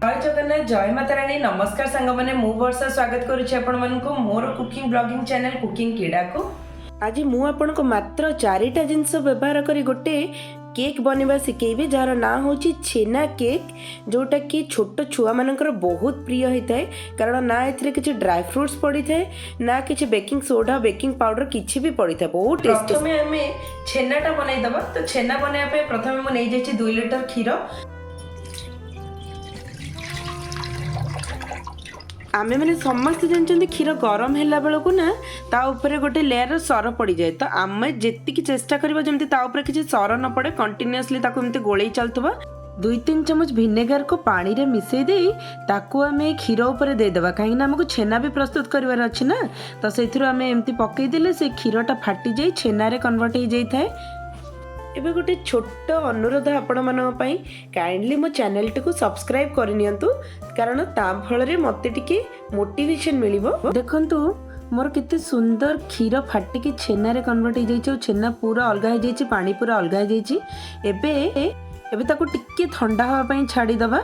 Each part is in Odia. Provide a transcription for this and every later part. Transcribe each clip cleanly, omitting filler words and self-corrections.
ଜୟ ଜଗନ୍ନାଥ, ଜୟ ମାତା ରାଣୀ। ନମସ୍କାର ସାଙ୍ଗମାନେ, ମୁଁ ବର୍ଷା ସ୍ୱାଗତ କରୁଛି ଆପଣମାନଙ୍କୁ ମୋର କୁକିଂ ବ୍ଲଗିଂ ଚ୍ୟାନେଲ କୁକିଂ କିଡ଼ାକୁ। ଆଜି ମୁଁ ଆପଣଙ୍କୁ ମାତ୍ର ଚାରିଟା ଜିନିଷ ବ୍ୟବହାର କରି ଗୋଟେ କେକ୍ ବନେଇବା ଶିଖେଇବି, ଯାହାର ନାଁ ହେଉଛି ଛେନା କେକ୍, ଯେଉଁଟାକି ଛୋଟ ଛୁଆମାନଙ୍କର ବହୁତ ପ୍ରିୟ ହେଇଥାଏ। କାରଣ ନା ଏଥିରେ କିଛି ଡ୍ରାଏ ଫ୍ରୁଟ୍ସ ପଡ଼ିଥାଏ, ନା କିଛି ବେକିଂ ସୋଡ଼ା, ବେକିଂ ପାଉଡ଼ର କିଛି ବି ପଡ଼ିଥାଏ। ବହୁତ ଟେଷ୍ଟି। ପ୍ରଥମେ ଆମେ ଛେନାଟା ବନେଇଦେବା। ତ ଛେନା ବନେଇବା ପାଇଁ ପ୍ରଥମେ ମୁଁ ନେଇଯାଇଛି 2 ଲିଟର କ୍ଷୀର। ଆମେମାନେ ସମସ୍ତେ ଜାଣିଛନ୍ତି, କ୍ଷୀର ଗରମ ହେଲା ବେଳକୁ ନା ତା ଉପରେ ଗୋଟେ ଲେୟାରର ସର ପଡ଼ିଯାଏ। ତ ଆମେ ଯେତିକି ଚେଷ୍ଟା କରିବା ଯେମିତି ତା ଉପରେ କିଛି ସର ନ ପଡ଼େ, କଣ୍ଟିନ୍ୟୁଅସଲି ତାକୁ ଏମିତି ଗୋଳେଇ ଚାଲୁଥିବା। 2-3 ଚାମଚ ଭିନେଗାରକୁ ପାଣିରେ ମିଶାଇ ଦେଇ ତାକୁ ଆମେ କ୍ଷୀର ଉପରେ ଦେଇଦେବା, କାହିଁକିନା ଆମକୁ ଛେନା ବି ପ୍ରସ୍ତୁତ କରିବାର ଅଛି ନା। ତ ସେଇଥିରୁ ଆମେ ଏମିତି ପକେଇଦେଲେ ସେ କ୍ଷୀରଟା ଫାଟିଯାଇ ଛେନାରେ କନଭର୍ଟ ହେଇଯାଇଥାଏ। ଏବେ ଗୋଟେ ଛୋଟ ଅନୁରୋଧ ଆପଣମାନଙ୍କ ପାଇଁ, କାଇଣ୍ଡଲି ମୋ ଚ୍ୟାନେଲଟିକୁ ସବସ୍କ୍ରାଇବ୍ କରିନିଅନ୍ତୁ, କାରଣ ତା ଫଳରେ ମୋତେ ଟିକେ ମୋଟିଭେସନ୍ ମିଳିବ। ଦେଖନ୍ତୁ, ମୋର କେତେ ସୁନ୍ଦର କ୍ଷୀର ଫାଟିକି ଛେନାରେ କନଭର୍ଟ ହେଇଯାଇଛି ଆଉ ଛେନା ପୁରା ଅଲଗା ହେଇଯାଇଛି, ପାଣି ପୁରା ଅଲଗା ହେଇଯାଇଛି। ଏବେ ଏବେ ତାକୁ ଟିକେ ଥଣ୍ଡା ହେବା ପାଇଁ ଛାଡ଼ିଦେବା।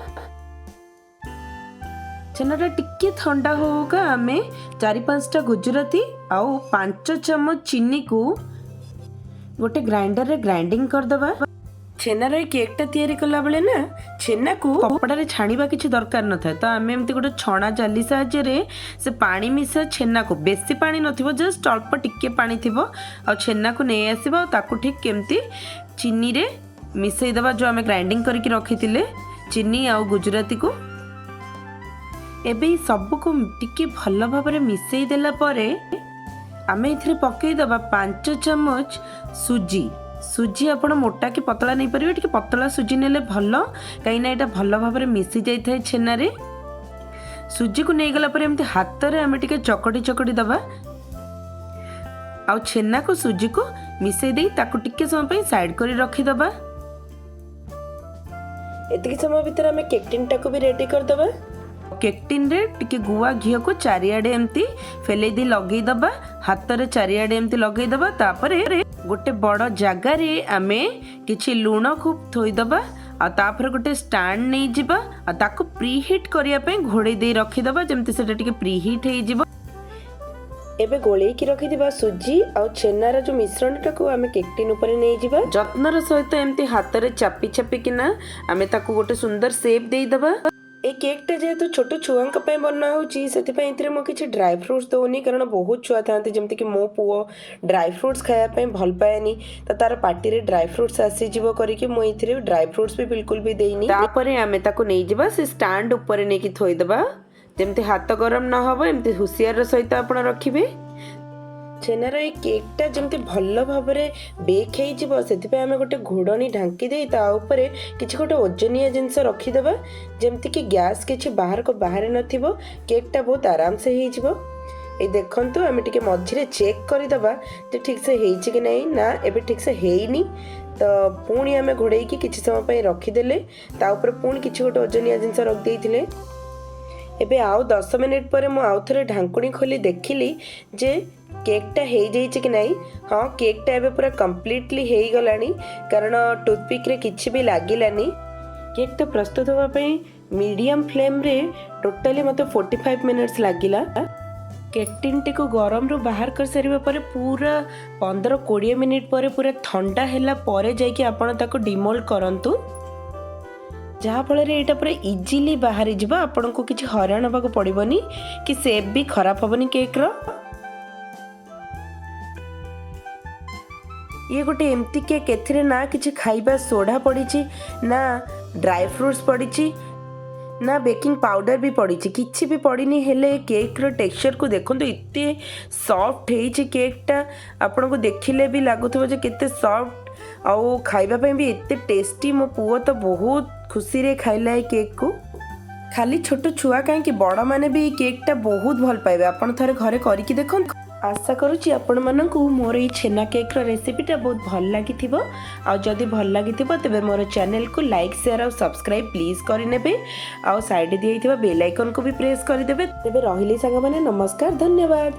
ଛେନାଟା ଟିକେ ଥଣ୍ଡା ହଉକା ଆମେ 4-5ଟା ଗୁଜୁରାତି ଆଉ 5 ଚାମଚ ଚିନିକୁ ଗୋଟେ ଗ୍ରାଇଣ୍ଡରରେ ଗ୍ରାଇଣ୍ଡିଙ୍ଗ କରିଦେବା। ଛେନାର ଏଇ କେକ୍ଟା ତିଆରି କଲାବେଳେ ନା ଛେନାକୁ କପଡ଼ାରେ ଛାଣିବା କିଛି ଦରକାର ନଥାଏ। ତ ଆମେ ଏମିତି ଗୋଟେ ଛଣା ଜାଲି ସାହାଯ୍ୟରେ ସେ ପାଣି ମିଶା ଛେନାକୁ, ବେଶୀ ପାଣି ନଥିବ, ଜଷ୍ଟ ଅଳ୍ପ ଟିକେ ପାଣି ଥିବ, ଆଉ ଛେନାକୁ ନେଇ ଆସିବା ଆଉ ତାକୁ ଠିକ୍ କେମିତି ଚିନିରେ ମିଶାଇଦେବା, ଯେଉଁ ଆମେ ଗ୍ରାଇଣ୍ଡିଙ୍ଗ କରିକି ରଖିଥିଲେ ଚିନି ଆଉ ଗୁଜୁରାତିକୁ। ଏବେ ଏଇ ସବୁକୁ ଟିକେ ଭଲ ଭାବରେ ମିଶାଇ ଦେଲା ପରେ ଆମେ ଏଥିରେ ପକାଇଦେବା 5 ଚାମଚ ସୁଜି। ସୁଜି ଆପଣ ମୋଟା କି ପତଳା ନେଇପାରିବେ। ଟିକେ ପତଳା ସୁଜି ନେଲେ ଭଲ, କାହିଁକିନା ଏଇଟା ଭଲ ଭାବରେ ମିଶି ଯାଇଥାଏ ଛେନାରେ। ସୁଜିକୁ ନେଇଗଲା ପରେ ଏମିତି ହାତରେ ଆମେ ଟିକେ ଚକଟି ଚକଟି ଦେବା ଆଉ ଛେନାକୁ ସୁଜିକୁ ମିଶାଇ ଦେଇ ତାକୁ ଟିକେ ସମୟ ପାଇଁ ସାଇଡ୍ କରି ରଖିଦେବା। ଏତିକି ସମୟ ଭିତରେ ଆମେ କେକ୍ ଟିନ୍ଟାକୁ ବି ରେଡ଼ି କରିଦେବା। କେକ୍ ଟିନ୍ରେ ଟିକେ ଗୁଆ ଘିଅକୁ ଚାରିଆଡ଼େ ଏମିତି ଫେଲେଇ ଦେଇ ଲଗେଇଦେବା, ହାତରେ ଚାରିଆଡ଼େ ଏମିତି ଲଗେଇଦେବା। ତାପରେ ଗୋଟେ ବଡ଼ ଜାଗାରେ ଆମେ କିଛି ଲୁଣକୁ ଥୋଇଦେବା ଆଉ ତାପରେ ଗୋଟେ ଷ୍ଟାଣ୍ଡ ନେଇଯିବା ଆଉ ତାକୁ ପ୍ରିହିଟ୍ କରିବା ପାଇଁ ଘୋଡ଼େଇ ଦେଇ ରଖିଦେବା, ଯେମିତି ସେଟା ଟିକେ ପ୍ରିହିଟ୍ ହେଇଯିବ। ଏବେ ଗୋଳେଇକି ରଖିଥିବା ସୁଜି ଆଉ ଛେନାର ଯୋଉ ମିଶ୍ରଣଟାକୁ ଆମେ କେକ୍ ଟିନ୍ ଉପରେ ନେଇଯିବା। ଯତ୍ନର ସହିତ ଏମିତି ହାତରେ ଚାପି ଚାପିକିନା ଆମେ ତାକୁ ଗୋଟେ ସୁନ୍ଦର ସେପ୍ ଦେଇଦେବା। ଏଇ କେକ୍ଟା ଯେହେତୁ ଛୋଟ ଛୁଆଙ୍କ ପାଇଁ ବନା ହେଉଛି, ସେଥିପାଇଁ ଏଥିରେ ମୁଁ କିଛି ଡ୍ରାଏ ଫ୍ରୁଟ୍ସ ଦେଉନି, କାରଣ ବହୁତ ଛୁଆ ଥାଆନ୍ତି, ଯେମିତିକି ମୋ ପୁଅ ଡ୍ରାଏ ଫ୍ରୁଟ୍ସ ଖାଇବା ପାଇଁ ଭଲ ପାଏନି, ତ ତାର ପାଟିରେ ଡ୍ରାଏ ଫ୍ରୁଟ୍ସ ଆସିଯିବ କରିକି ମୁଁ ଏଥିରେ ଡ୍ରାଏ ଫ୍ରୁଟ୍ସ ବି ବିଲକୁଲ ବି ଦେଇନି। ତାପରେ ଆମେ ତାକୁ ନେଇଯିବା, ସେ ଷ୍ଟାଣ୍ଡ ଉପରେ ନେଇକି ଥୋଇଦେବା। ଯେମିତି ହାତ ଗରମ ନ ହେବ, ଏମିତି ହୁସିଆରର ସହିତ ଆପଣ ରଖିବେ। ଛେନାର ଏଇ କେକ୍ଟା ଯେମିତି ଭଲ ଭାବରେ ବେକ୍ ହେଇଯିବ, ସେଥିପାଇଁ ଆମେ ଗୋଟେ ଘୋଡ଼ଣୀ ଢାଙ୍କି ଦେଇ ତା ଉପରେ କିଛି ଗୋଟେ ଓଜନିଆ ଜିନିଷ ରଖିଦେବା, ଯେମିତିକି ଗ୍ୟାସ୍ କିଛି ବାହାରକୁ ବାହାରି ନଥିବ, କେକ୍ଟା ବହୁତ ଆରାମସେ ହେଇଯିବ। ଏଇ ଦେଖନ୍ତୁ, ଆମେ ଟିକେ ମଝିରେ ଚେକ୍ କରିଦେବା ଯେ ଠିକ୍ସେ ହେଇଛି କି ନାହିଁ। ନା, ଏବେ ଠିକ୍ସେ ହେଇନି। ତ ପୁଣି ଆମେ ଘୋଡ଼େଇକି କିଛି ସମୟ ପାଇଁ ରଖିଦେଲେ, ତା ଉପରେ ପୁଣି କିଛି ଗୋଟେ ଓଜନିଆ ଜିନିଷ ରଖିଦେଇଥିଲେ। ଏବେ ଆଉ 10 ମିନିଟ୍ ପରେ ମୁଁ ଆଉ ଥରେ ଢାଙ୍କୁଣୀ ଖୋଲି ଦେଖିଲି ଯେ କେକ୍ଟା ହେଇଯାଇଛି କି ନାହିଁ। ହଁ, କେକ୍ଟା ଏବେ ପୁରା କମ୍ପ୍ଲିଟଲି ହେଇଗଲାଣି, କାରଣ ଟୁଥପିକ୍ରେ କିଛି ବି ଲାଗିଲାନି। କେକ୍ଟା ପ୍ରସ୍ତୁତ ହେବା ପାଇଁ ମିଡ଼ିୟମ୍ ଫ୍ଲେମ୍ରେ ଟୋଟାଲି ମୋତେ 45 ମିନିଟ୍ସ ଲାଗିଲା। କେକ୍ ଟିନ୍ଟିକୁ ଗରମରୁ ବାହାର କରିସାରିବା ପରେ ପୁରା 15-20 ମିନିଟ୍ ପରେ, ପୁରା ଥଣ୍ଡା ହେଲା ପରେ ଯାଇକି ଆପଣ ତାକୁ ଡିମୋଲ୍ଡ କରନ୍ତୁ, ଯାହାଫଳରେ ଏଇଟା ପୁରା ଇଜିଲି ବାହାରିଯିବ। ଆପଣଙ୍କୁ କିଛି ହଇରାଣ ହେବାକୁ ପଡ଼ିବନି କି ସେପ୍ ବି ଖରାପ ହେବନି କେକ୍ର। ଇଏ ଗୋଟେ ଏମିତି କେକ୍, ଏଥିରେ ନା କିଛି ଖାଇବା ସୋଢ଼ା ପଡ଼ିଛି, ନା ଡ୍ରାଏ ଫ୍ରୁଟ୍ସ ପଡ଼ିଛି, ନା ବେକିଂ ପାଉଡ଼ର ବି ପଡ଼ିଛି। କିଛି ବି ପଡ଼ିନି, ହେଲେ କେକ୍ର ଟେକ୍ସଚର୍କୁ ଦେଖନ୍ତୁ, ଏତେ ସଫ୍ଟ ହେଇଛି କେକ୍ଟା। ଆପଣଙ୍କୁ ଦେଖିଲେ ବି ଲାଗୁଥିବ ଯେ କେତେ ସଫ୍ଟ ଆଉ ଖାଇବା ପାଇଁ ବି ଏତେ ଟେଷ୍ଟି। ମୋ ପୁଅ ତ ବହୁତ ଖୁସିରେ ଖାଇଲା ଏ କେକ୍କୁ। ଖାଲି ଛୋଟ ଛୁଆ କାହିଁକି, ବଡ଼ମାନେ ବି ଏଇ କେକ୍ଟା ବହୁତ ଭଲ ପାଇବେ। ଆପଣ ଥରେ ଘରେ କରିକି ଦେଖନ୍ତୁ। ଆଶା କରୁଛି ଆପଣମାନଙ୍କୁ ମୋର ଏଇ ଛେନା କେକ୍ର ରେସିପିଟା ବହୁତ ଭଲ ଲାଗିଥିବ। ଆଉ ଯଦି ଭଲ ଲାଗିଥିବ, ତେବେ ମୋର ଚ୍ୟାନେଲକୁ ଲାଇକ୍, ସେୟାର ଆଉ ସବସ୍କ୍ରାଇବ୍ ପ୍ଲିଜ୍ କରିନେବେ ଆଉ ସାଇଡ଼୍ ଦିଆଯାଇଥିବା ବେଲ୍ ଆଇକନ୍କୁ ବି ପ୍ରେସ୍ କରିଦେବେ। ତେବେ ରହିଲି ସାଙ୍ଗମାନେ, ନମସ୍କାର, ଧନ୍ୟବାଦ।